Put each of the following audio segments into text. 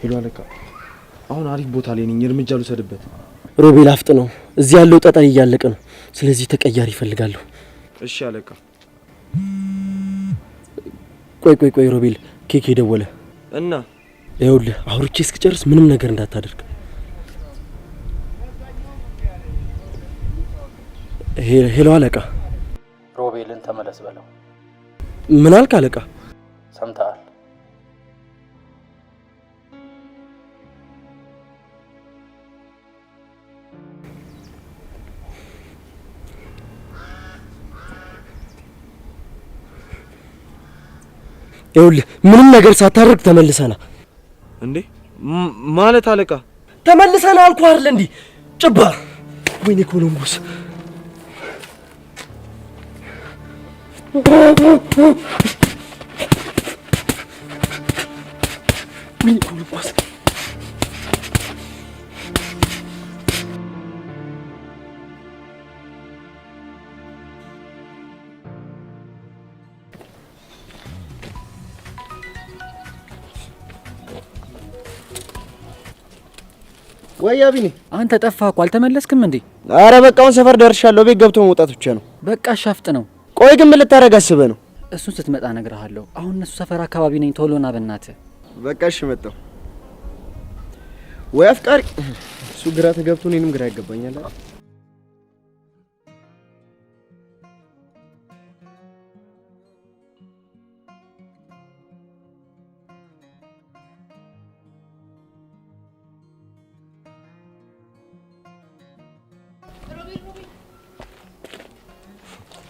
Hello አለቃ፣ አሁን አሪፍ ቦታ ላይ ነኝ። እርምጃ ልውሰድበት። ሮቤል አፍጥ ነው። እዚህ ያለው ጠጠር እያለቀ ነው። ስለዚህ ተቀያሪ ይፈልጋለሁ። እሺ አለቃ። ቆይ ቆይ ቆይ ሮቤል፣ ኬክ የደወለ እና ይኸውልህ፣ አውርቼ እስክጨርስ ምንም ነገር እንዳታደርግ። Hello አለቃ። ሮቤልን ተመለስ በለው። ምን አልክ አለቃ? ሰምተሃል? ይኸውልህ ምንም ነገር ሳታደርግ ተመልሰና። እንዴ ማለት አለቃ? ተመልሰና አልኩህ አይደል? እንዲህ ጭባ። ወይኔ ኮሎምቦስ። ወይኔ ኮሎምቦስ። ወይ አቢኔ፣ አንተ ጠፋህ እኮ አልተመለስክም እንዴ? አረ በቃ አሁን ሰፈር ደርሻለሁ። ቤት ገብቶ መውጣት ብቻ ነው። በቃ ሻፍጥ ነው። ቆይ ግን ምን ልታደርግ አስበህ ነው? እሱን ስትመጣ እነግርሃለሁ። አሁን እነሱ ሰፈር አካባቢ ነኝ። ቶሎ ና በእናትህ። በቃ እሺ፣ መጣሁ። ወይ አፍቃሪ፣ እሱ ግራ ተገብቶ እኔንም ግራ ያገባኛል።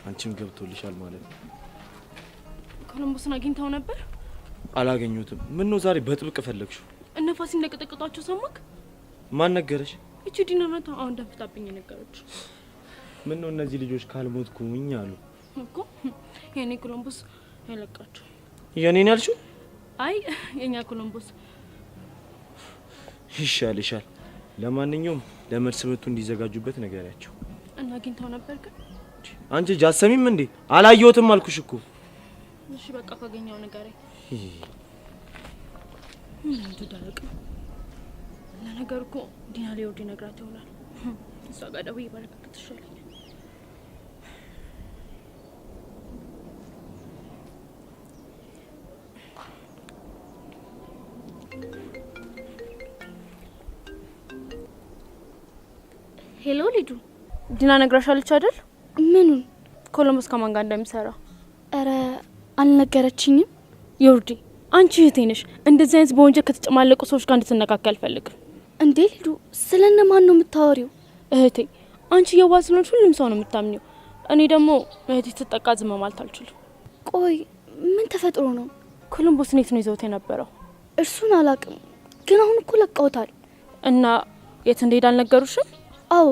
አንቺም ገብቶልሻል ማለት ነው። ኮሎምቦስን አግኝተው ነበር? አላገኘሁትም። ምን ነው ዛሬ በጥብቅ ፈለግሽው? እነ ፋሲል እንደቀጠቀጧቸው ሰማክ? ማን ነገረሽ? እቺ ዲና ናት አሁን ደፍጣብኝ የነገረችው። ምን ነው እነዚህ ልጆች ካልሞትኩኝ አሉ እኮ። የኔ ኮሎምቦስ አይለቃቸው። የኔን ያልሽው? አይ የኛ ኮሎምቦስ ይሻልሻል። ለማንኛውም ለመልስ ምቱ እንዲዘጋጁበት ንገሪያቸው። እና አግኝተው ነበር ግን? አንቺ ጃሰሚም እንዴ? አላየሁትም አልኩሽ እኮ። እሺ በቃ ካገኘው ንገረኝ። ምን አይነቱ ደረቅ ነው። ለነገሩ እኮ ዲና ሊወርድ ይነግራት ይሆናል። እሷ ጋር ደውዬ ባረጋግጥ ይሻለኛል። Hello ሊዱ፣ ዲና ነግራሻለች አይደል? ምኑን? ኮሎምቦስ ከማን ጋር እንደሚሰራ። እረ አልነገረችኝም። ዮርዲ አንቺ እህቴ ነሽ። እንደዚህ አይነት በወንጀል ከተጨማለቁ ሰዎች ጋር እንድትነካከል አልፈልግም። እንዴ ሊዱ፣ ስለነ ማን ነው የምታወሪው? እህቴ አንቺ የዋህ ስለሆንሽ ሁሉም ሰው ነው የምታምኚው። እኔ ደግሞ እህቴ ስትጠቃ ዝም ማለት አልችልም። ቆይ ምን ተፈጥሮ ነው? ኮሎምቦስን የት ነው ይዘውት የነበረው? እርሱን አላቅም፣ ግን አሁን እኮ ለቀውታል። እና የት እንደሄደ አልነገሩሽም? አዎ።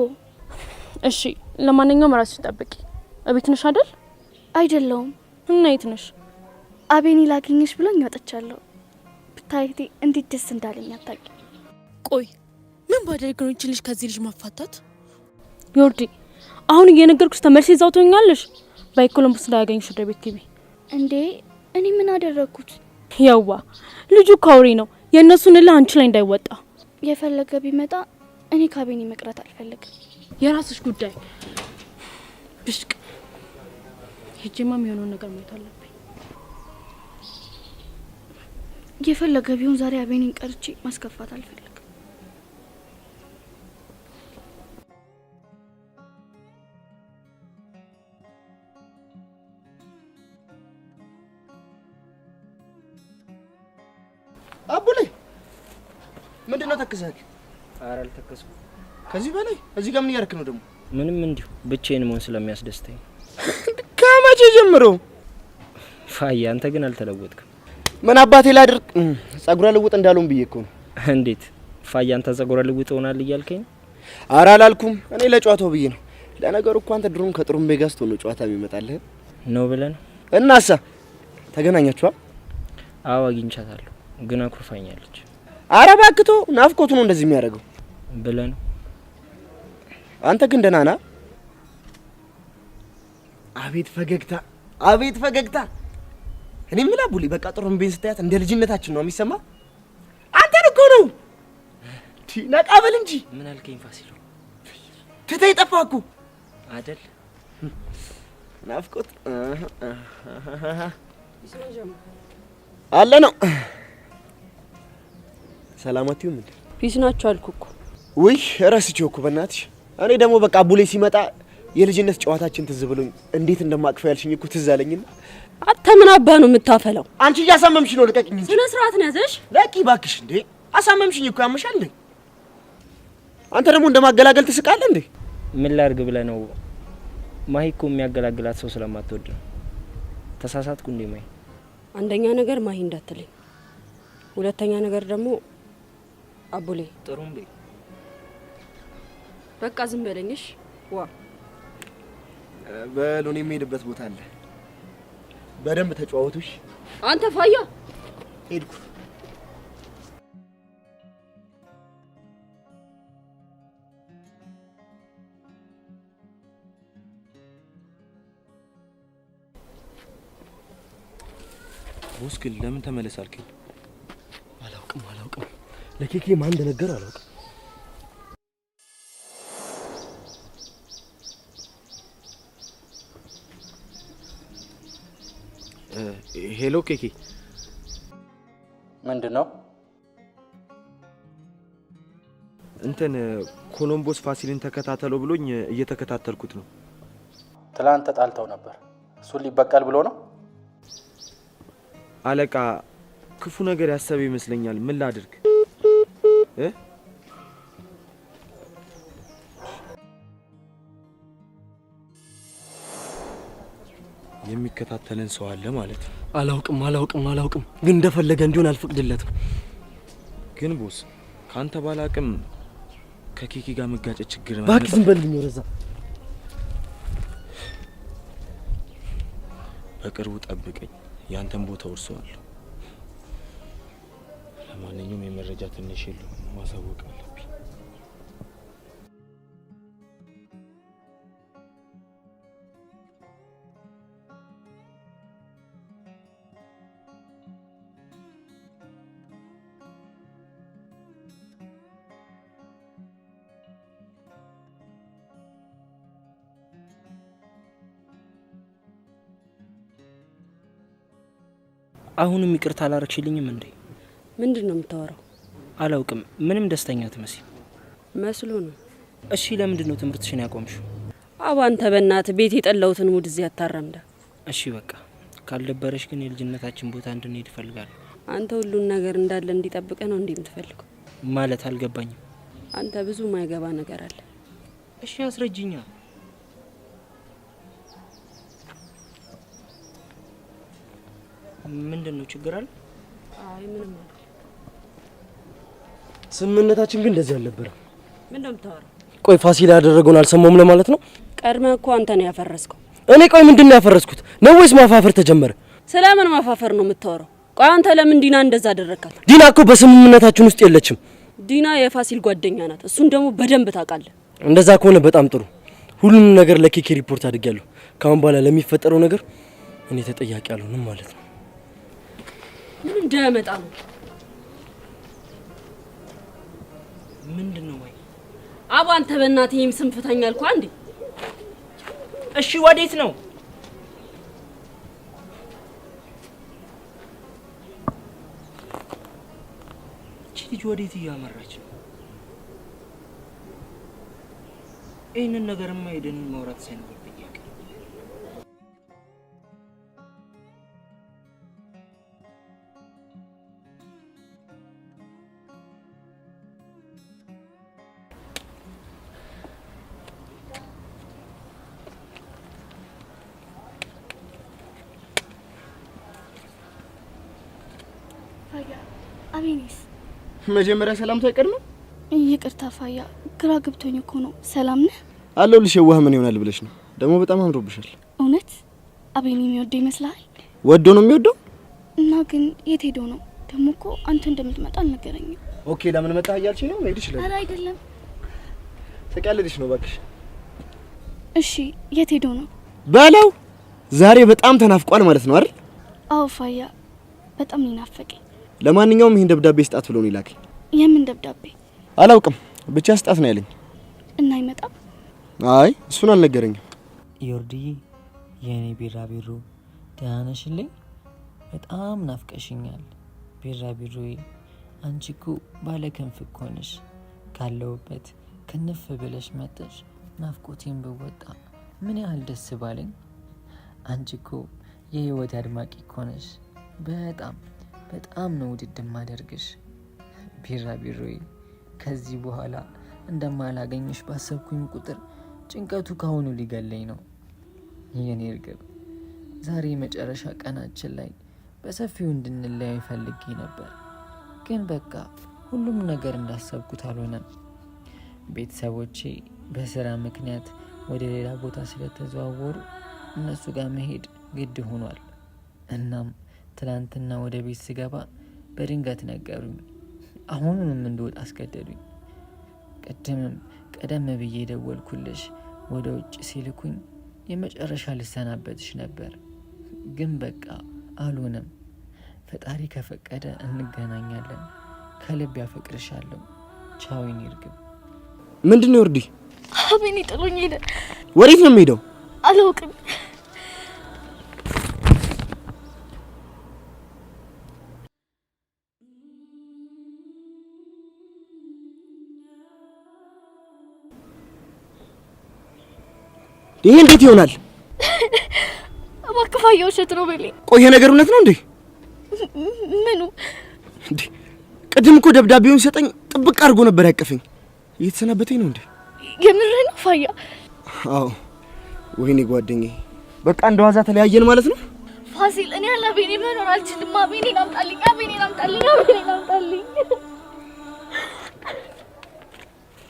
እሺ ለማንኛውም ራስሽን ጠብቂ። እቤት ነሽ አይደል? አይደለውም። እና የት ነሽ? አቤኔ ላገኘሽ ብሎኝ ወጥቻለሁ። ብታይ እህቴ እንዴት ደስ እንዳለኝ አታውቂም። ቆይ ምን ባደርግ ነው ይህችን ልጅ ከዚህ ልጅ ማፋታት? ዮርዲ አሁን እየነገርኩሽ ተመልሰሽ እዛው ትሆኛለሽ። ባይ ኮሎምቦስ እንዳያገኝሽ ወደ ቤት ግቢ። እንዴ እኔ ምን አደረግኩት? ያዋ ልጁ እኮ አውሬ ነው። የእነሱን እልህ አንቺ ላይ እንዳይወጣ። የፈለገ ቢመጣ እኔ ካቤኔ መቅረት አልፈልግም። የራስሽ ጉዳይ። ብሽቅ ሄጄማ የሚሆነውን ነገር ማየት አለብኝ። የፈለገ ቢሆን ዛሬ አቤኔን ቀርቼ ማስከፋት አልፈልግም። አቡሌ ምንድን ነው ተክዘህ? ኧረ አልተከስኩም። ከዚህ በላይ እዚህ ጋር ምን እያደረክ ነው ደግሞ? ምንም እንዲሁ ብቻዬን መሆን ስለሚያስደስተኝ። ከመቼ ጀምሮ? ፋዬ አንተ ግን አልተለወጥክም። ምን አባቴ ላድርግ? ጸጉረ ልውጥ እንዳልሆን ብዬ እኮ ነው። እንዴት ፋዬ አንተ ጸጉረ ልውጥ ሆናል እያልከኝ? ኧረ አላልኩም። እኔ ለጨዋታው ብዬ ነው። ለነገሩ እኮ አንተ ድሮም ከጥሩምቤ ጋር ስትሆን ነው ጨዋታ የሚመጣልህ ነው ብለህ ነው? እናሳ ተገናኛችኋ? አዎ አግኝቻታለሁ፣ ግን አኩርፋኛለች። ኧረ እባክህ ተው፣ ናፍቆቱ ነው እንደዚህ የሚያደርገው ብለህ ነው? አንተ ግን ደህና ነህ? አቤት ፈገግታ፣ አቤት ፈገግታ። እኔ የምልህ አቡሌ በቃ ጥሩምቤን ስታያት እንደ ልጅነታችን ነው የሚሰማ። አንተን እኮ ነው። ነቃ በል እንጂ። ምን አልከኝ ፋሲሎ? ትተህ ጠፋህ እኮ አደል? ናፍቆት አለ ነው። ሰላም አትይውም እንዴ? Peace ናችሁ አልኩ እኮ። ውይ እረስቼው እኮ በእናትሽ። እኔ ደግሞ በቃ ቡሌ ሲመጣ የልጅነት ጨዋታችን ትዝ ብሎኝ እንዴት እንደማቅፈው ያልሽኝ እኮ ትዝ አለኝና። አንተ ምን አባ ነው የምታፈላው? አንቺ እያሳመምሽ ነው። ልቀቂኝ እንጂ። ስነ ስርዓት ነው ያዘሽ። ለቂ እባክሽ። እንዴ አሳመምሽኝ እኮ ያምሻል እንዴ? አንተ ደግሞ እንደማገላገል ትስቃለህ እንዴ? ምን ላርግ ብለህ ነው? ማሂ እኮ የሚያገላግላት ሰው ስለማትወድ ነው። ተሳሳትኩ እንዴ ማሂ? አንደኛ ነገር ማሂ እንዳትለኝ፣ ሁለተኛ ነገር ደግሞ አቡሌ። ጥሩምቤ በቃ ዝም በለኝሽ። ዋ በል እኔ የምሄድበት ቦታ አለ። በደንብ ተጫወቱሽ። አንተ ፋያ ሄድኩ። Boss ግን ለምን ተመለስ አልከኝ? አላውቅም አላውቅም። ለኬኬ ማን እንደነገር አላውቅም። Hello ኬኬ፣ ምንድን ነው? እንትን ኮሎምቦስ ፋሲልን ተከታተለው ብሎኝ እየተከታተልኩት ነው። ትላንት ተጣልተው ነበር። እሱን ሊበቀል ብሎ ነው? አለቃ ክፉ ነገር ያሰበ ይመስለኛል። ምን ላድርግ? የሚከታተለን ሰው አለ ማለት ነው። አላውቅም አላውቅም አላውቅም፣ ግን እንደፈለገ እንዲሆን አልፈቅድለትም። ግን ቦስ ካንተ ባላቅም ከኬኪ ጋር መጋጨት ችግር ነው። እባክህ ዝም በልኝ ወደዛ። በቅርቡ ጠብቀኝ፣ ያንተን ቦታ ወርሰዋለሁ። ለማንኛውም የመረጃ ትንሽ የለውም ማሳወቅ አለብኝ። አሁንም ይቅርታ አላረግሽልኝም እንዴ? ምንድን ነው የምታወራው? አላውቅም። ምንም ደስተኛ አትመስይም። መስሎ ነው። እሺ ለምንድን ነው ትምህርትሽን ያቆምሽው? አባ አንተ በእናትህ ቤት የጠላሁትን mood እዚህ አታራምዳ። እሺ በቃ ካልደበረሽ ግን የልጅነታችን ቦታ እንድንሄድ እፈልጋለሁ። አንተ ሁሉን ነገር እንዳለ እንዲጠብቅህ ነው እንዴ የምትፈልገው? ማለት አልገባኝም። አንተ ብዙ ማይገባ ነገር አለ። እሺ አስረጅኛ። ምንድን ነው ችግር አለ? አይ ምንም አለ። ስምምነታችን ግን እንደዚህ አልነበረም። ምን ነው የምታወራው? ቆይ ፋሲል ያደረገውን አልሰማውም ለማለት ነው? ቀድመህ እኮ አንተ ነው ያፈረስከው። እኔ ቆይ ምንድን ነው ያፈረስኩት ነው ወይስ ማፋፈር ተጀመረ? ስለምን ማፋፈር ነው የምታወራው? ቆይ አንተ ለምን ዲና እንደዛ አደረካት? ዲና እኮ በስምምነታችን ውስጥ የለችም። ዲና የፋሲል ጓደኛ ናት። እሱን ደግሞ በደንብ ታውቃለህ። እንደዛ ከሆነ በጣም ጥሩ። ሁሉንም ነገር ለኬኬ ሪፖርት አድርጌያለሁ። ከአሁን በኋላ ለሚፈጠረው ነገር እኔ ተጠያቂ አልሆንም ማለት ነው። ምን እንዳያመጣ ነው? ምንድን ነው ወይ? አባ አንተ በእናትህ ይህም ስም ፍታኝ አልኩህ አንዴ። እሺ ወዴት ነው? እቺ ልጅ ወዴት እያመራች ነው? ይህንን ነገርማ ሄደን ማውራት ሳይኖርብኝ አይቀርም። ፋያ አቤኔስ፣ መጀመሪያ ሰላምታ አይቀድምም? ይቅርታ ፋያ፣ ግራ ገብቶኝ እኮ ነው። ሰላም ነህ? አለሁልሽ። የዋህ ምን ይሆናል ብለሽ ነው? ደግሞ በጣም አምሮብሻል። እውነት አቤኔ የሚወደው ይመስልሃል? ወዶ ነው የሚወደው። እና ግን የት ሄዶ ነው ደግሞ? እኮ አንተ እንደምትመጣ አልነገረኝም። Okay፣ ለምን መጣህ እያልሽኝ ነው? መሄድ ይችላል። ኧረ አይደለም፣ ተቀልድሽ ነው እባክሽ። እሺ የት ሄዶ ነው? በለው ዛሬ በጣም ተናፍቋል ማለት ነው አይደል? አዎ ፋያ፣ በጣም ነው የናፈቀኝ። ለማንኛውም ይሄን ደብዳቤ ስጣት ብሎ ነው የላከኝ። የምን ደብዳቤ? አላውቅም፣ ብቻ ስጣት ነው ያለኝ። እና አይመጣም? አይ እሱን አልነገረኝም። ዮርድዬ የእኔ ቢራቢሮ ደህና ነሽልኝ? በጣም ናፍቀሽኛል ቢራቢሮዬ። አንቺ እኮ ባለ ክንፍ እኮ ነሽ። ካለሁበት ክንፍ ብለሽ መጥተሽ ናፍቆቴን ብወጣ ምን ያህል ደስ ባለኝ። አንቺ እኮ የህይወት አድማቂ እኮ ነሽ። በጣም በጣም ነው ውድድ ማደርግሽ ቢራቢሮዬ። ከዚህ በኋላ እንደማላገኝሽ ባሰብኩኝ ቁጥር ጭንቀቱ ካሁኑ ሊገለኝ ነው። የኔ እርግብ፣ ዛሬ የመጨረሻ ቀናችን ላይ በሰፊው እንድንለያይ ፈልጌ ነበር፣ ግን በቃ ሁሉም ነገር እንዳሰብኩት አልሆነም። ቤተሰቦቼ በስራ ምክንያት ወደ ሌላ ቦታ ስለተዘዋወሩ እነሱ ጋር መሄድ ግድ ሆኗል። እናም ትላንትና ወደ ቤት ስገባ በድንገት ነገሩኝ። አሁኑንም እንድወጣ አስገደዱኝ። ቅድምም ቀደም ብዬ ደወልኩልሽ ወደ ውጭ ሲልኩኝ የመጨረሻ ልሰናበትሽ ነበር፣ ግን በቃ አልሆነም። ፈጣሪ ከፈቀደ እንገናኛለን። ከልብ ያፈቅርሻለሁ። ቻው የኔ እርግብ። ምንድን ነው ዮርዲ? አቤኔ ጥሎኝ ሄደ። ወዴት ነው የሚሄደው? አላውቅም። ይሄ እንዴት ይሆናል? እባክህ ፋያ ውሸት ነው በለኝ። ቆይ ይሄ ነገር እውነት ነው እንዴ? ምኑ እንዴ? ቅድም እኮ ደብዳቤውን ሲሰጠኝ ጥብቅ አድርጎ ነበር ያቀፈኝ። እየተሰናበተኝ ነው እንዴ? የምርህ ነው ፋያ? አዎ። ወይኔ ጓደኛዬ፣ በቃ እንደዋዛ ተለያየን ማለት ነው። ፋሲል፣ እኔ ያለ አቤኔ መኖር አልችልም። አቤኔን አምጣልኝ፣ አቤኔን አምጣልኝ፣ አቤኔን አምጣልኝ።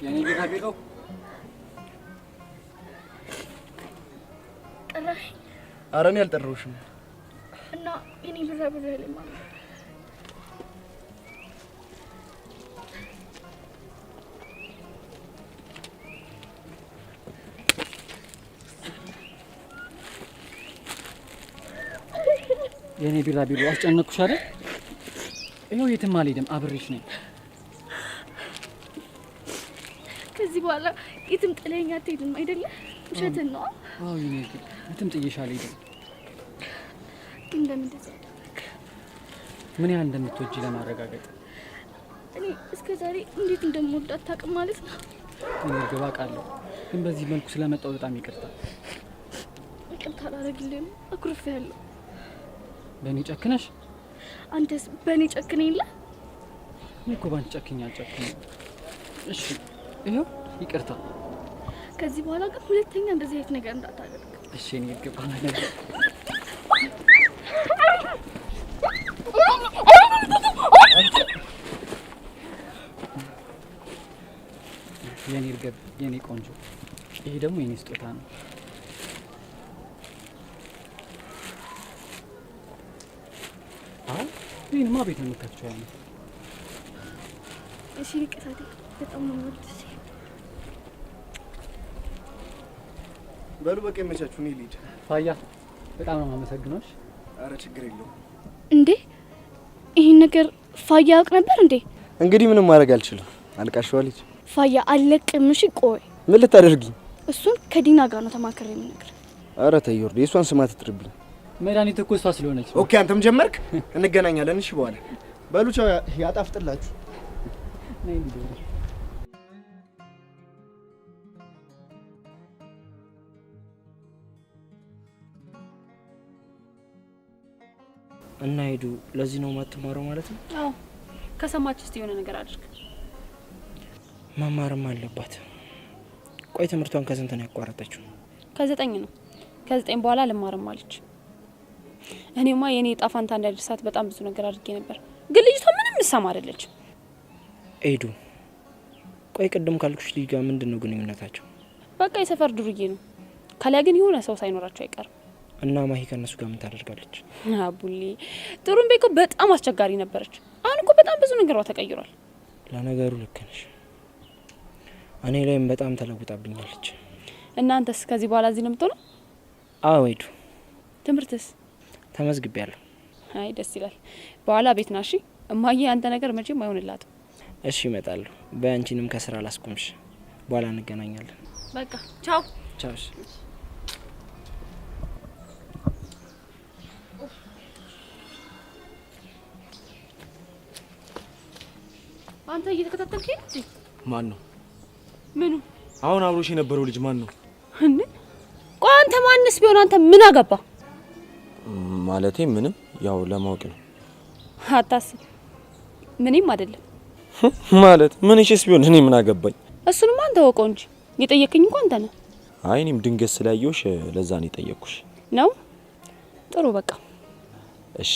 የኔ ቢራቢሮ ጠራኸኝ? ኧረ እኔ አልጠራሁሽም። እና የኔ ቢራቢሮ ያለኝ ማለት ነው። የኔ ቢራቢሮ አስጨነቅኩሽ አይደል? ይኸው የትም አልሄድም፣ አብሬሽ ነኝ። ከዚህ በኋላ የትም ጥለኸኝ አትሄድም አይደለ? ውሸትን ነው። አዎ የኔ እርግብ፣ የትም ጥዬሽ አልሄድም። ግን ለምን እንደዚህ አደረግክ? ምን ያህል እንደምትወጂ ለማረጋገጥ። እኔ እስከ ዛሬ እንዴት እንደምወድ አታውቅም ማለት ነው። የኔ እርግብ አውቃለሁ፣ ግን በዚህ መልኩ ስለመጣሁ በጣም ይቅርታ። ይቅርታ አላደርግልህም፣ አኩርፌሃለሁ። በእኔ ጨክነሽ? አንተስ በእኔ ጨክነህ የለ? እኔ እኮ ባንቺ ጨክኜ አልጨክንም። እሺ ይኸው ይቅርታ። ከዚህ በኋላ ግን ሁለተኛ እንደዚህ አይነት ነገር እንዳታደርግ። እሺ የኔ እርግብ አላደርግም። የኔ እርግብ፣ የኔ ቆንጆ፣ ይሄ ደግሞ የኔ ስጦታ ነው። አይ ይሄንማ ቤት ነው የምከፍቸው ያለው። እሺ ንቅሳቴ፣ በጣም ነው የምወድሽ። በሉ በቃ ይመቻችሁ፣ እኔ ልሂድ። ፋያ በጣም ነው የማመሰግነው። ኧረ ችግር የለውም። እንዴ ይሄን ነገር ፋያ ያውቅ ነበር እንዴ? እንግዲህ ምንም ማድረግ አልችልም። አልቃሽዋ ልጅ ፋያ አለቅም። እሺ ቆይ ምን ልታደርጊኝ? እሱን ከዲና ጋር ነው ተማክሬ የምነግርህ። ኧረ ተይ ዮርዲ፣ የእሷን ስም አትጥሪብኝ። መድኃኒት እኮ እሷ ስለሆነች። Okay አንተም ጀመርክ። እንገናኛለን። እሺ በኋላ በሉ ቻው። ያጣፍጥላችሁ። ነይ እንሂድ። እና ሄዱ ለዚህ ነው የማትማረው ማለት ነው? አዎ ከሰማች እስቲ የሆነ ነገር አድርግ። መማርም አለባት። ቆይ ትምህርቷን ከስንት ነው ያቋረጠችው? ከ9 ነው። ከ9 በኋላ ልማርም አለች። እኔማ የኔ ዕጣ ፋንታ እንዳይደርሳት በጣም ብዙ ነገር አድርጌ ነበር፣ ግን ልጅቷ ምንም ምሰማ አይደለች። ኤዱ ቆይ ቅድም ካልኩሽ ልጅ ጋር ምንድን ነው ግንኙነታቸው? በቃ የሰፈር ዱርዬ ነው። ካሊያ ግን የሆነ ሰው ሳይኖራቸው አይቀርም። እና ማሂ ከእነሱ ጋር ምን ታደርጋለች? አቡሌ ጥሩምቤ እኮ በጣም አስቸጋሪ ነበረች። አሁን እኮ በጣም ብዙ ነገሯ ተቀይሯል። ለነገሩ ልክ ነሽ። እኔ ላይም በጣም ተለውጣብኛለች። እናንተስ ከዚህ በኋላ እዚህ ነው የምትሆነው? አዎ ኤዱ። ትምህርትስ? ተመዝግቤያለሁ። አይ ደስ ይላል። በኋላ ቤት ናሺ እማዬ፣ አንተ ነገር መቼም አይሆንላትም። እሺ እመጣለሁ። በይ አንቺንም ከስራ ላስቆምሽ፣ በኋላ እንገናኛለን። በቃ ቻው። ቻው። እሺ። አንተ እየተከታተልከኝ ነው እንዴ? ማን ነው? ምኑ? አሁን አብሮሽ የነበረው ልጅ ማን ነው? እንዴ ቆይ አንተ ማንስ ቢሆን አንተ ምን አገባ? ማለቴ ምንም፣ ያው ለማወቅ ነው። አታስብ፣ ምንም አይደለም። ማለት ምንሽስ ቢሆን እኔ ምን አገባኝ? እሱንማ አንተ ወቀው እንጂ የጠየቅኝ እንኳን አንተ ነህ። አይ እኔም ድንገት ስላየሁሽ ለዛ ነው የጠየቅኩሽ። ነው ጥሩ፣ በቃ እሺ፣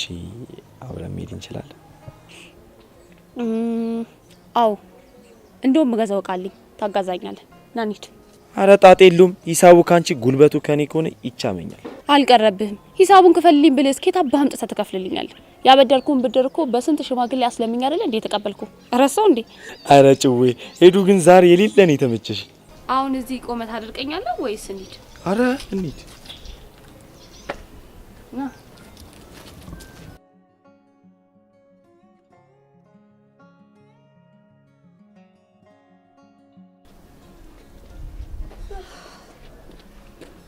አብረን መሄድ እንችላለን? አዎ፣ እንደውም እገዛው እቃ አለኝ፣ ታጋዛኛለህ። ና እንሂድ። አረ ጣጤ የለውም። ሂሳቡ ካንቺ ጉልበቱ ከኔ ከሆነ ይቻመኛል። አልቀረብህም። ሂሳቡን ክፈልልኝ ብልህ እስከ የት አባህ አምጥተህ ትከፍልልኛለህ? ያበደርኩህን ብድር እኮ በስንት ሽማግሌ አስለምኝ አይደለ እንዴ የተቀበልኩ? ረሳው እንዴ? አረ ጭዌ ሄዱ ግን ዛሬ የሌለ ነው የተመቸሽ። አሁን እዚህ ቆመህ ታደርቀኛለህ ወይስ እንሂድ? አረ እንሂድ። ና።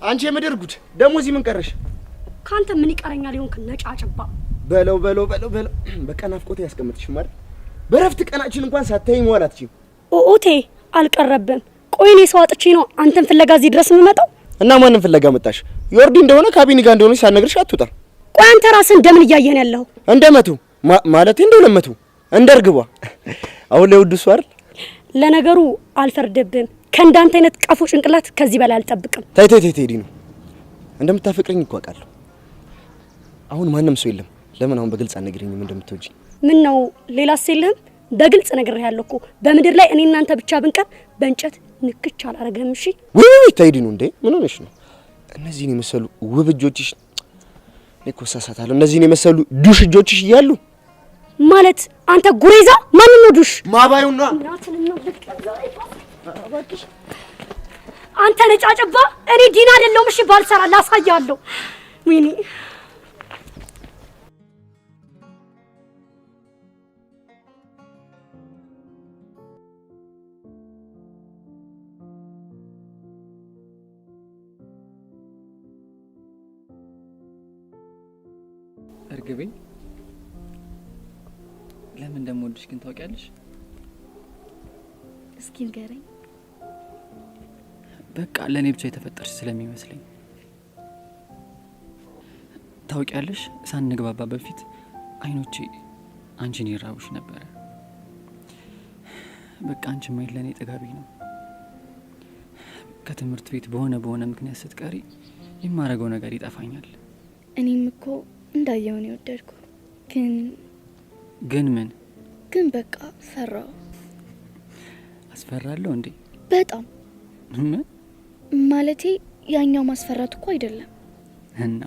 አንቺ የምድር ጉድ ደግሞ እዚህ ምን ቀረሽ? ካንተ ምን ይቀረኛል? ይሆንክ ነጫጭባ። በለው በለው በለው በለው፣ በቃ ናፍቆት ያስቀምጥሽ ማለት በረፍት ቀናችን እንኳን ሳታይ መዋል አትችይም። ኦኦቴ አልቀረብም። ቆይ እኔ ሰው አጥቼ ነው አንተን ፍለጋ እዚህ ድረስ የምመጣው? እና ማንን ፍለጋ መጣሽ? ዮርዲ እንደሆነ ካቢኒ ጋር እንደሆነ ሳትነግርሽ አትወጣም። ቆይ አንተ ራስህ እንደምን እያየህ ነው ያለኸው? እንደ መቶ ማለቴ እንደ 200 እንደ እርግቧ። አሁን ላይ ውድ እሱ አይደል? ለነገሩ አልፈርድብህም። ከእንዳንተ አይነት ቀፎ ጭንቅላት ከዚህ በላይ አልጠብቅም። ታይ ታይ ታይ ዲኑ እንደምታፈቅረኝ እኮ አውቃለሁ። አሁን ማንም ሰው የለም። ለምን አሁን በግልጽ አትነግሪኝም እንደምትወጂኝ? ምን ነው ሌላስ የለህም? በግልጽ ነግሬሃለሁ እኮ በምድር ላይ እኔ እናንተ ብቻ ብንቀር በእንጨት ንክች አላረግህም። እሺ ውይ ታይ ዲኑ፣ እንዴ ምን ሆነሽ ነው? እነዚህን የመሰሉ ውብ እጆችሽ፣ እኔ እኮ እሳሳታለሁ። እነዚህን የመሰሉ ዱሽ እጆችሽ እያሉ ማለት አንተ ጉሬዛ ማንን ነው ዱሽ? ማባዩና አንተ ነጫጭባ፣ እኔ ዲና አይደለሁም። እሺ ባልሰራ ላሳያለሁ። ወይኔ እርግቤ፣ ለምን እንደምወድሽ ግን ታውቂያለሽ? እስኪ ንገረኝ። በቃ ለእኔ ብቻ የተፈጠርሽ ስለሚመስለኝ። ታውቂያለሽ፣ ሳንግባባ በፊት አይኖቼ አንቺን ይራቡሽ ነበረ። በቃ አንቺን ማየት ለእኔ ጥጋቢ ነው። ከትምህርት ቤት በሆነ በሆነ ምክንያት ስትቀሪ የማረገው ነገር ይጠፋኛል። እኔም እኮ እንዳየው ነው የወደድኩ። ግን ግን ምን? ግን በቃ ፈራው። አስፈራለሁ እንዴ? በጣም። ምን? ማለቴ ያኛው ማስፈራት እኮ አይደለም። እና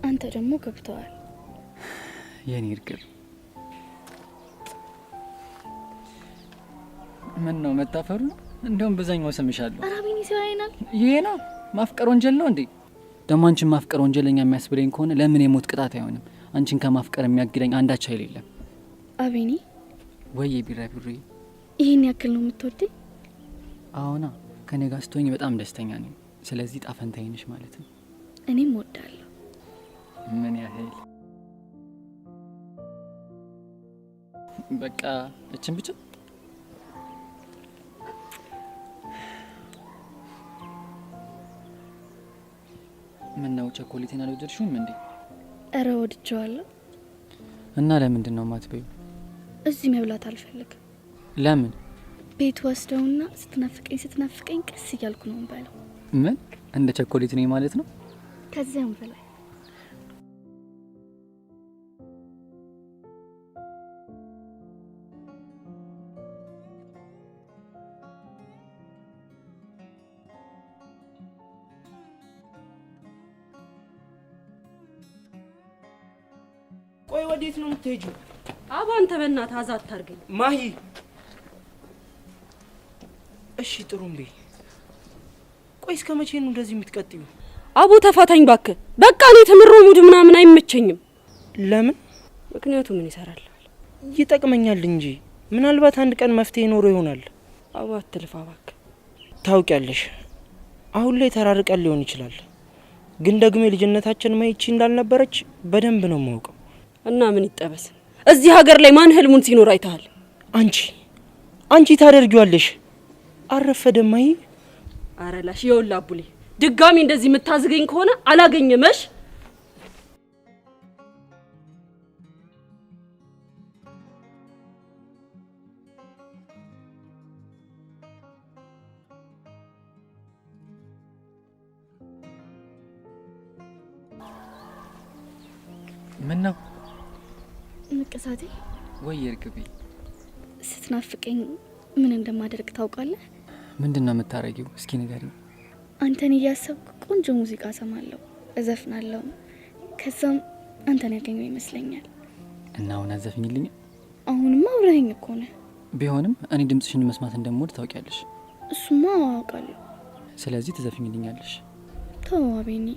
አንተ ደግሞ ገብተዋል። የኔ እርግብ፣ ምን ነው መታፈሩ ነው? እንደውም በዛኛው ስምሻለሁ። ኧረ ቢኒ ሰው ያይናል። ይሄ ነው ማፍቀር ወንጀል ነው እንዴ? ደግሞ አንቺን ማፍቀር ወንጀለኛ የሚያስብለኝ ከሆነ ለምን የሞት ቅጣት አይሆንም? አንቺን ከማፍቀር የሚያግደኝ አንዳች ኃይል የለም። አቤኒ። ወይ ቢራቢሮ፣ ይሄን ያክል ነው የምትወደኝ? አዎና፣ ከኔ ጋር ስትሆኝ በጣም ደስተኛ ነኝ። ስለዚህ ጣፈንታዬ ነሽ ማለት ነው። እኔም እወዳለሁ። ምን ያህል? በቃ እችን ብቻ። ምን ነው ቸኮሌቴን አልወደድሽውም እንዴ? እረ ወድጄዋለሁ። እና ለምንድን ነው የማትበይው? እዚህ መብላት አልፈልግም። ለምን? ቤት ወስደውና ስትናፍቀኝ ስትናፍቀኝ ቀስ እያልኩ ነው የምበላው። ምን እንደ ቸኮሌት ነኝ ማለት ነው? ከዚያም በላይ። ቆይ ወዴት ነው የምትሄጂው? አባ አንተ በእናትህ አዛ አታርገኝ። ማሂ እሺ ጥሩምቤ፣ ቆይ እስከ መቼ ነው እንደዚህ የምትቀጥዩ? አቦ ተፋታኝ እባክህ። በቃ እኔ ተምሮ ሙድ ምናምን አይመቸኝም። ለምን? ምክንያቱ ምን ይሰራል? ይጠቅመኛል እንጂ። ምናልባት አንድ ቀን መፍትሄ ኖሮ ይሆናል። አባ አትልፋ እባክህ። ታውቂያለሽ፣ አሁን ላይ ተራርቀን ሊሆን ይችላል፣ ግን ደግሞ የልጅነታችን ማይቺ እንዳልነበረች በደንብ ነው የማውቀው። እና ምን ይጠበስ? እዚህ ሀገር ላይ ማን ህልሙን ሲኖር አይተሃል? አንቺ ታደርጊዋለሽ። አረፈደም። አይ አረላሽ ይኸውልህ አቡሌ፣ ድጋሚ እንደዚህ የምታዝገኝ ከሆነ አላገኘመሽ። ምን ነው ንቅሳቴ? ወይ እርግቤ፣ ስትናፍቀኝ ምን እንደማደርግ ታውቃለህ? ምንድን ነው የምታረጊው? እስኪ ንገሪኝ። አንተን እያሰብኩ ቆንጆ ሙዚቃ እሰማለሁ፣ እዘፍናለሁ። ከዛም አንተን ያገኘው ይመስለኛል። እና አሁን አዘፍኝልኝ? አሁንማ አብረኸኝ እኮ ነህ። ቢሆንም እኔ ድምጽሽን መስማት እንደምወድ ታውቂያለሽ። እሱማ አውቃለሁ። ስለዚህ ትዘፍኝልኛለሽ። ተው አቤኒ።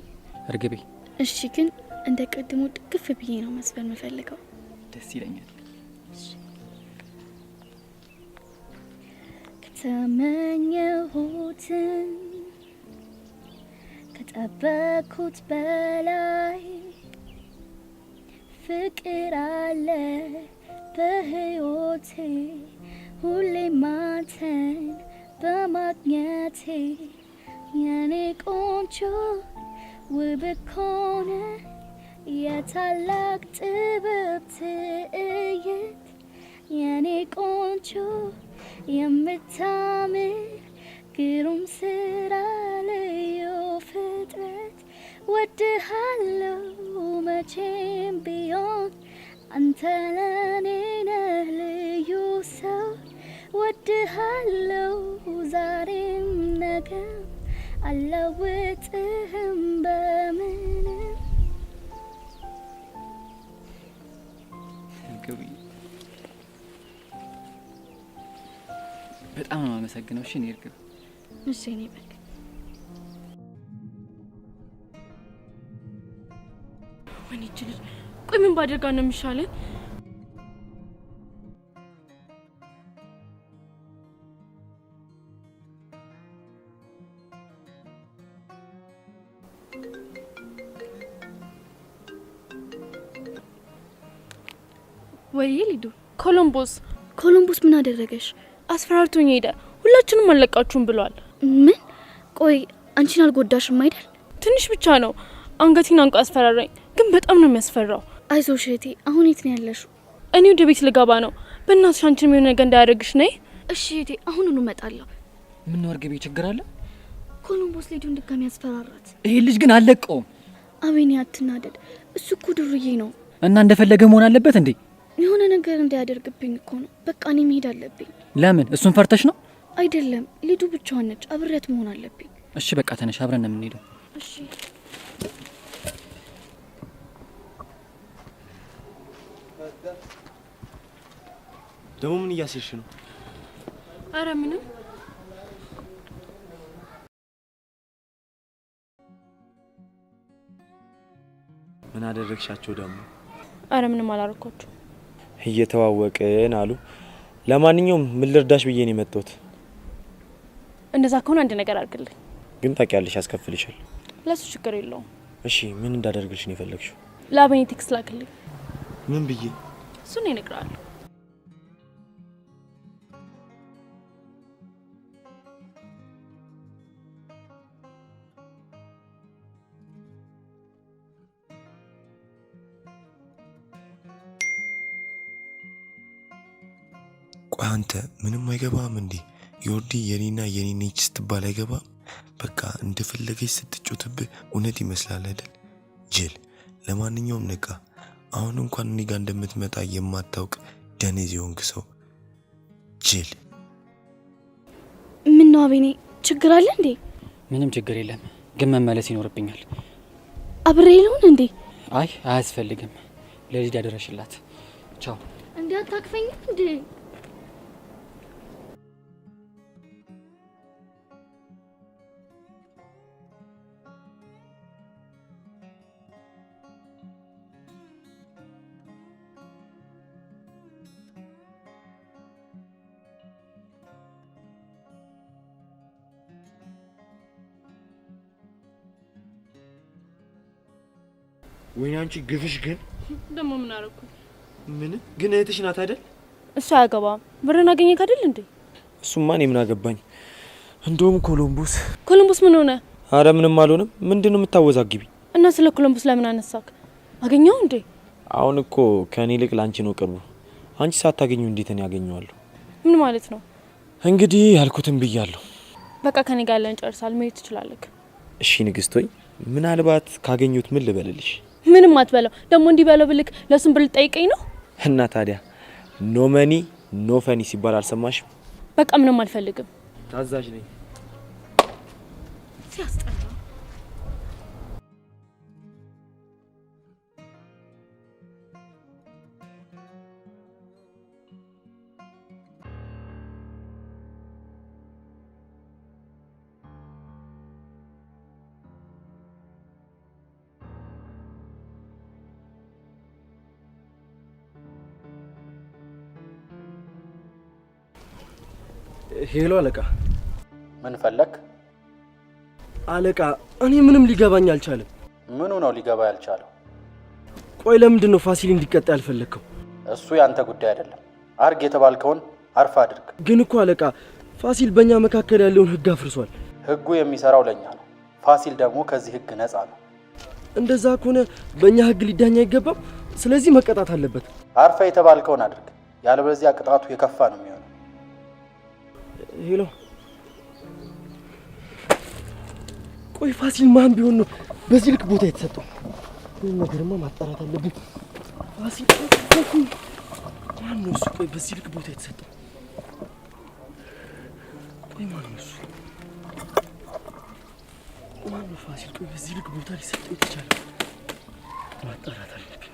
እርግቤ። እሺ፣ ግን እንደ ቀድሞ ድግፍ ብዬ ነው መዝፈን የምፈልገው። ደስ ይለኛል። ከተመኘሁትን ከጠበኩት በላይ ፍቅር አለ በሕይወቴ፣ ሁሌም አንተን በማግኘቴ። የኔ ቆንጆ ውብ እኮ ነህ፣ የታላቅ ጥበብ ትዕይንት። የኔ ቆንጆ የምታምር ግሩም ስራ ልዩ ፍጥረት። ወድሃለሁ መቼም ቢሆን፣ አንተ ለኔ ነህ ልዩ ሰው። ወድሃለሁ ዛሬም ነገም፣ አልለውጥህም በምንም። እርግቤ፣ በጣም ነው የማመሰግነው። እሺ እኔ እርግብ። እሺ የኔ በግ። ወይኔ ይህች ልጅ፣ ቆይ ምን ባደርጋ ነው የሚሻለኝ? ወይ ሊዱ። ኮሎምቦስ። ኮሎምቦስ ምን አደረገሽ? አስፈራርቶኝ ሄደ። ሁላችንም አለቃችሁም ብሏል። ምን? ቆይ አንቺን አልጎዳሽም አይደል? ትንሽ ብቻ ነው፣ አንገቴን አንቆ አስፈራራኝ። ግን በጣም ነው የሚያስፈራው። አይዞሽ እህቴ። አሁን የት ነው ያለሽው? እኔ ወደ ቤት ልገባ ነው። በእናትሽ አንቺንም የሆነ ነገር እንዳያደርግሽ ነይ። እሺ እህቴ፣ አሁኑኑ እመጣለሁ። ምን ነው እርግቤ፣ ችግር አለ? ኮሎምቦስ ሊዱን ድጋሚ ያስፈራራት። ይሄ ልጅ ግን አልለቀውም። አቤኔ አትናደድ። እሱ እኮ ዱርዬ ነው። እና እንደፈለገ መሆን አለበት እንዴ? የሆነ ነገር እንዳያደርግብኝ እኮ ነው። በቃ እኔ መሄድ አለብኝ። ለምን? እሱን ፈርተሽ ነው? አይደለም፣ ሊዱ ብቻዋን ነች። አብሬያት መሆን አለብኝ። እሺ በቃ ተነሽ፣ አብረን ነው የምንሄደው። እሺ። ደግሞ ምን እያሴርሽ ነው? አረ ምንም። ምን አደረግሻቸው ደግሞ? አረ ምንም አላረኳቸው። እየተዋወቅን አሉ። ለማንኛውም ምን ልርዳሽ ብዬ ነው የመጣሁት። እንደዛ ከሆነ አንድ ነገር አድርግልኝ። ግን ታውቂያለሽ፣ ያስከፍልሻል። ለሱ ችግር የለውም። እሺ ምን እንዳደርግልሽ ነው የፈለግሽው? ለአቤኔ text ላክልኝ። ምን ብዬ? እሱን እነግርሃለሁ። ቆይ አንተ ምንም አይገባም እንዴ? ዮርዲ የኔና የኔ ነች ስትባል አይገባም? በቃ እንደፈለገች ስትጮትብህ እውነት ይመስላል አይደል? ጅል። ለማንኛውም ንቃ። አሁን እንኳን እኔ ጋር እንደምትመጣ የማታውቅ ደነዝ የሆንክ ሰው ጅል። ምን ነው አቤኔ፣ ችግር አለ እንዴ? ምንም ችግር የለም፣ ግን መመለስ ይኖርብኛል። አብሬ ልሁን እንዴ? አይ አያስፈልግም። ለሊድ ያደረሽላት። ቻው። እንዴ አታቅፈኝም እንዴ? ወይኔ አንቺ ግፍሽ ግን። ደግሞ ምን አደረኩ? ምን ግን እህትሽ ናት አይደል? እሱ አያገባም። ብርን አገኘክ አይደል እንዴ? እሱማ እኔ ምን አገባኝ። እንደውም ኮሎምቦስ ኮሎምቦስ ምን ሆነ? አረ ምንም አልሆነም። ምንድን ነው የምታወዛግቢ? እና ስለ ኮሎምቦስ ለምን አነሳክ? አገኘው እንዴ? አሁን እኮ ከእኔ ይልቅ ለአንቺ ነው ቅርቡ። አንቺ ሳታገኙ እንዴት እኔ አገኘዋለሁ? ምን ማለት ነው? እንግዲህ ያልኩትን ብያለሁ። በቃ ከኔ ጋር ያለን ጨርሳል። መሄድ ትችላለህ። እሺ ንግስት ሆይ፣ ምናልባት ካገኙት ምን ልበልልሽ? ምንም አትበለው። ደግሞ እንዲህ በለው ብልክ ለሱም ብር ልጠይቀኝ ነው? እና ታዲያ no money no funny ሲባል አልሰማሽም? በቃ ምንም አልፈልግም። ታዛዥ ነኝ። ሲያስጠላ። Hello አለቃ። ምን ፈለክ? አለቃ፣ እኔ ምንም ሊገባኝ አልቻለም። ምኑ ነው ሊገባ ያልቻለው? ቆይ ለምንድን ነው ፋሲል እንዲቀጣ ያልፈለግከው? እሱ ያንተ ጉዳይ አይደለም። አርግ የተባልከውን አርፈ አድርግ። ግን እኮ አለቃ፣ ፋሲል በእኛ መካከል ያለውን ህግ አፍርሷል። ህጉ የሚሰራው ለኛ ነው። ፋሲል ደግሞ ከዚህ ህግ ነፃ ነው። እንደዛ ከሆነ በእኛ ህግ ሊዳኝ አይገባም። ስለዚህ መቀጣት አለበት። አርፈ የተባልከውን አድርግ፣ ያለበለዚያ ቅጣቱ የከፋ ነው የሚሆነው። Hello፣ ቆይ ፋሲል ማን ቢሆን ነው በዚህ ልክ ቦታ የተሰጠው? ይህን ነገርማ ማጣራት አለብኝ። ፋሲል ማን ነው እሱ? ቆይ በዚህ ልክ ቦታ የተሰጠው ቆይ ማን ነው እሱ? ማን ነው ፋሲል? ቆይ በዚህ ልክ ቦታ ሊሰጠው የተቻለው? ማጣራት አለብኝ።